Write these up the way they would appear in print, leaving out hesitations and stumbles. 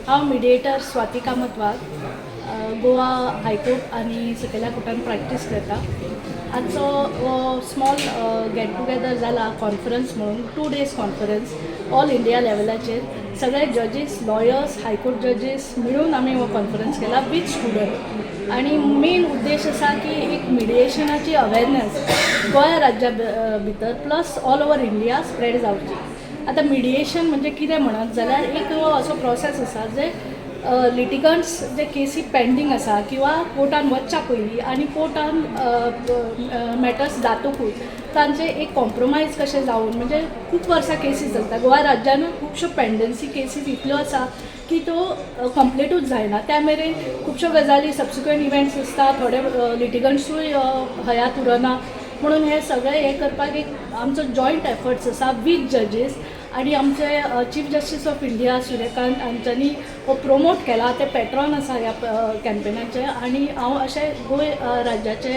हांव मिडिएटर स्वाती कामत वाघ, गोवा हायकोर्ट आनी सकयल्या कोर्टान प्रॅक्टीस करता. आजचो हो स्मॉल गेट टुगेदर जाला कॉन्फरन्स म्हणून, 2 days conference. All India लेवलाचेर सगळे जजीस, लॉयर्स, हायकोर्ट जजीस मिळून आमी हो कॉन्फरन्स केला विथ स्टुडंट. आनी मेन उद्देश आसा की एक मिडिएशनाची अवेरनेस गोंया राज्या भितर plus all over India spread जावची. आतां मिडिएशन म्हणजे कितें म्हणत जाल्यार एक असो प्रोसेस आसा जे लिटिगंट्स जे केसी पेंडींग आसा किंवा कोर्टान वचच्या पयलीं आनी कोर्टान मॅटर्स जातकूच तांचे एक कॉम्प्रोमायज कशें जावन, म्हणजे खूब वर्सां केसी चलता. गोवा राज्यानूय खुबश्यो पेंडन्सी केसीस इतल्यो आसा की त्यो कंप्लिटूच जायना. त्या मेरेन खुबश्यो गजाली, सबसिक्वंट इव्हेंट्स आसता, थोडे लिटिगंट्सूय हयात उरना. म्हणून हे सगळें हें करपाक एक आमचो जॉयंट एफर्ट्स आसा वीथ जजीस. आनी आमचे chief justice of India Suryakant हांच्यांनी हो प्रोमोट केला, ते पेट्रॉन आसा ह्या कॅम्पेनाचे. आनी हांव अशें गोंय राज्याचे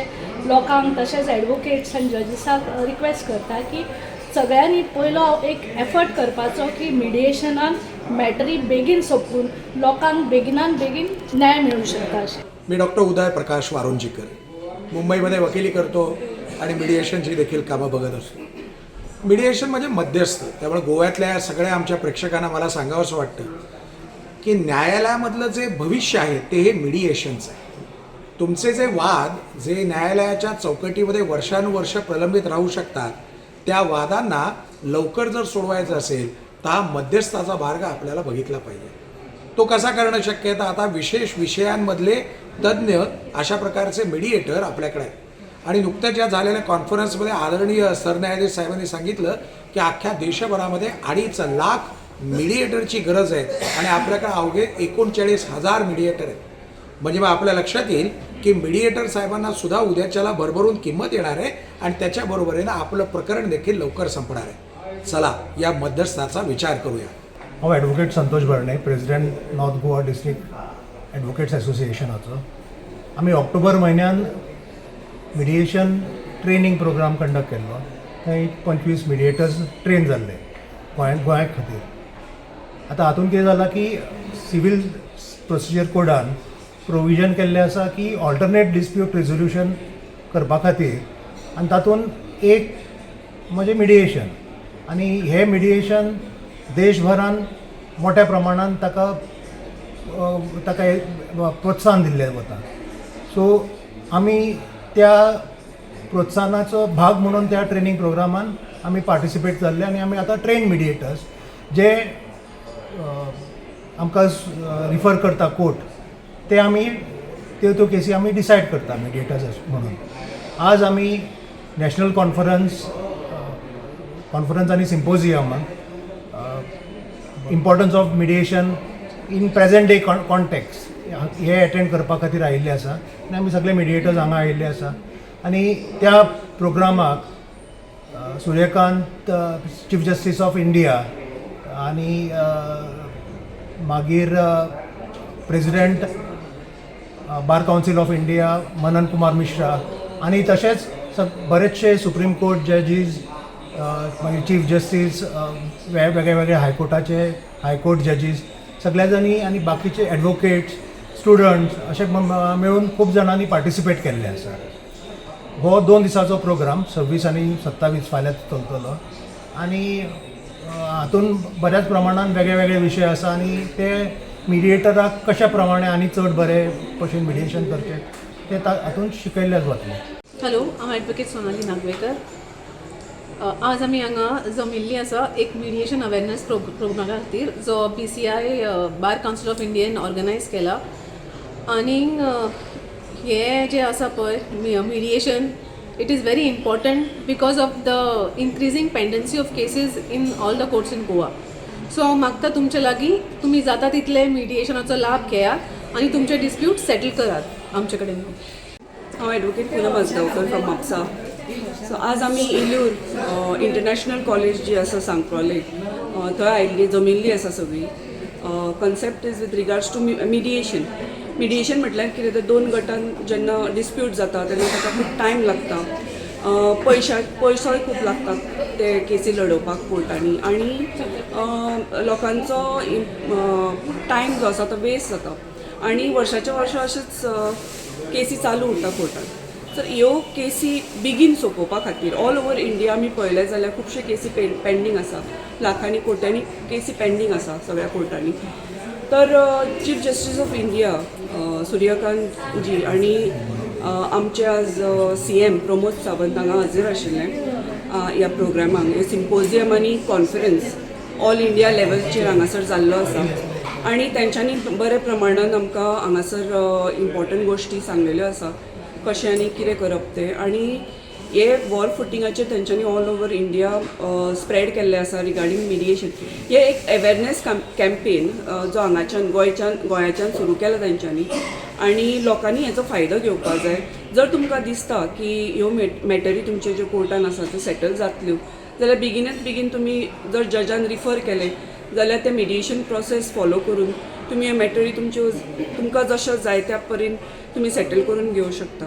लोकांक तशेंच एडवोकेट्स आनी जजीसाक रिक्वेस्ट करता की सगळ्यांनी पयलो एक एफर्ट करपाचो की मिडिएशनान मॅटरी बेगीन सोंपून लोकांक बेगिनान बेगीन न्याय मेळूं शकता अशें. मी डॉक्टर उदय प्रकाश वारुंजीकर, मुंबईमध्ये वकिली करतो आणि मिडिएशनची देखील कामं बघत असतो. मिडिएशन म्हणजे मध्यस्थ. त्यामुळे गोव्यातल्या सगळ्या आमच्या प्रेक्षकांना मला सांगावंसं वाटतं की न्यायालयामधलं जे भविष्य आहे ते हे मिडिएशनचं आहे. तुमचे जे वाद जे न्यायालयाच्या चौकटीमध्ये वर्षानुवर्ष प्रलंबित राहू शकतात, त्या वादांना लवकर जर सोडवायचं असेल तर हा मध्यस्थाचा मार्ग आपल्याला बघितला पाहिजे. तो कसा करणं शक्य आहे? तर आता विशेष विषयांमधले तज्ज्ञ, अशा प्रकारचे मिडिएटर आपल्याकडे आहेत. आणि नुकत्याच या झालेल्या कॉन्फरन्समध्ये आदरणीय सरन्यायाधीश साहेबांनी सांगितलं की अख्ख्या देशभरामध्ये 2.5 लाख मिडिएटरची गरज आहे आणि आपल्याकडे अवघे 39,000 मिडिएटर आहेत. म्हणजे मग आपल्या लक्षात येईल की मिडिएटर साहेबांना सुद्धा उद्याच्याला भरभरून किंमत येणार आहे आणि त्याच्याबरोबरीनं आपलं प्रकरण देखील लवकर संपणार आहे. चला, या मध्यस्थाचा विचार करूया. हांव advocate Santosh Bharne, president, north Goa district advocates असोसिएशनाचो. आमी ऑक्टोबर म्हयन्यान मिडिएशन ट्रेनींग प्रोग्राम कंडक्ट केल्लो. थंय 25 मिडिएटर्स ट्रेन जाल्ले गोंयांत, गोंया खातीर. आतां हातूंत कितें जालां की सिवील प्रोसिजर कोडान प्रोविजन केल्लें आसा की ऑल्टरनेट डिस्प्यूट रेजोल्युशन करपा खातीर आनी तातूंत एक म्हणजे मिडिएशन. आनी हें मिडिएशन देशभरान मोठ्या प्रमाणान ताका हे प्रोत्साहन दिल्लें वता. सो आमी त्या प्रोत्साहनाचो भाग म्हणून त्या ट्रेनींग प्रोग्रामान आमी पार्टिसिपेट जाल्ले आनी आमी आतां ट्रेन मिडिएटर्स. जे आमकां रिफर करता कोर्ट, ते आमी त्यो त्यो केसी आमी डिसायड करता मिडिएटर्स म्हणून. आज आमी नॅशनल कॉन्फरन्स आनी सिम्पोजियमाक importance of mediation in present day context हे एटेंड करपा खातीर आयिल्ले आसा. आनी आमी सगळे मिडिएटर्स हांगा आयिल्ले आसा. आनी त्या प्रोग्रामाक Suryakant, chief justice of India, आनी मागीर president, bar council of India Manan Kumar Mishra, आनी तशेंच बरेचशे सुप्रीम कोर्ट जजीस, मागीर चीफ जस्टीस, वेगळे वेगळे हायकोर्टाचे, हायकोर्ट जजीस, सगळ्या जांनी आनी बाकीचे एडवोकेट्स, स्टुडंट्स अशे मेळून खूब जाणांनी पार्टिसिपेट केल्ले आसा. हो 2 दिसाचो प्रोग्राम 26 आनी 27, फाल्यां चलतलो. आनी हातून बऱ्याच प्रमाणान वेगळे वेगळे विशय आसा आनी ते मिडिएटराक कशा प्रमाणे आनी चड बरे भशेन मिडिएशन करचें तें हातून शिकयल्लें वतलें. हॅलो, हांव एडवोकेट सोनाली नागवेकर. आज आमी हांगा जमिल्ली आसा एक मिडिएशन अवेरनस प्रोग्रामा खातीर, जो BCI, bar council of Indian organise केला. आनी हें जें आसा पळय mediation It is very important because of the increasing pendency of cases in all the courts in Goa. So हांव मागता तुमचे लागीं, तुमी जाता तितले मिडिएशनाचो लाभ घेयात आनी तुमचे डिस्प्यूट सेटल करात आमचे कडेन. हांव advocate Punam Ajgaonkar from Mapusa. So आज आमी इलूर इंटरनॅशनल कॉलेज जी आसा सांकवाळे, थंय आयिल्ली, जमिल्ली आसा सगळी. Concept is with regards to mediation. Mediation म्हटल्यार कितें तर दोन गटान जेन्ना डिस्प्यूट जाता तेन्ना ताका खूब टायम लागता, पयसोय खूब लागता ते केसी लडोवपाक कोर्टांनी आनी लोकांचो टायम जो आसा तो वेस्ट जाता आनी वर्साच्या वर्सां अशेंच केसी चालू उरता कोर्टान. तर ह्यो केसी बेगीन सोंपोवपा खातीर ऑल ओवर इंडिया आमी पळयलें जाल्यार खुबशे केसी पेंडींग आसा, लाखांनी कोट्यांनी केसी पेंडींग आसा सगळ्या कोर्टांनी. तर chief justice of India Suryakant जी आनी आमचे आज सीएम प्रमोद सावंत हांगा हजर आशिल्ले ह्या प्रोग्रामाक. हे सिम्पोजियम आनी कॉन्फरन्स ऑल इंडिया लेवलचेर हांगासर जाल्लो आसा आनी तेंच्यांनी बऱ्या प्रमाणान आमकां हांगासर इम्पॉर्टंट गोश्टी सांगलेल्यो आसा, कशें आनी कितें करप तें. आनी हे वॉर फुटिंगाचेर तेंच्यांनी ऑल ओवर इंडिया स्प्रेड केल्लें आसा रिगार्डींग मिडिएशन. हे एक अवेरनेस कॅम्पेन जो हांगाच्यान गोंयच्यान गोंयाच्यान सुरू केला तेंच्यांनी आनी लोकांनी हेचो फायदो घेवपाक जाय. जर तुमकां दिसता की ह्यो मॅटरी तुमच्यो ज्यो कोर्टान आसा त्यो सेटल जातल्यो जाल्यार बेगिनात बेगीन तुमी जर जजान रिफर केलें जाल्यार ते मिडिएशन प्रोसेस फॉलो करून तुमी ह्यो मॅटरी तुमच्यो तुमकां जशो जाय त्या परीन तुमी सेटल करून घेवं शकता.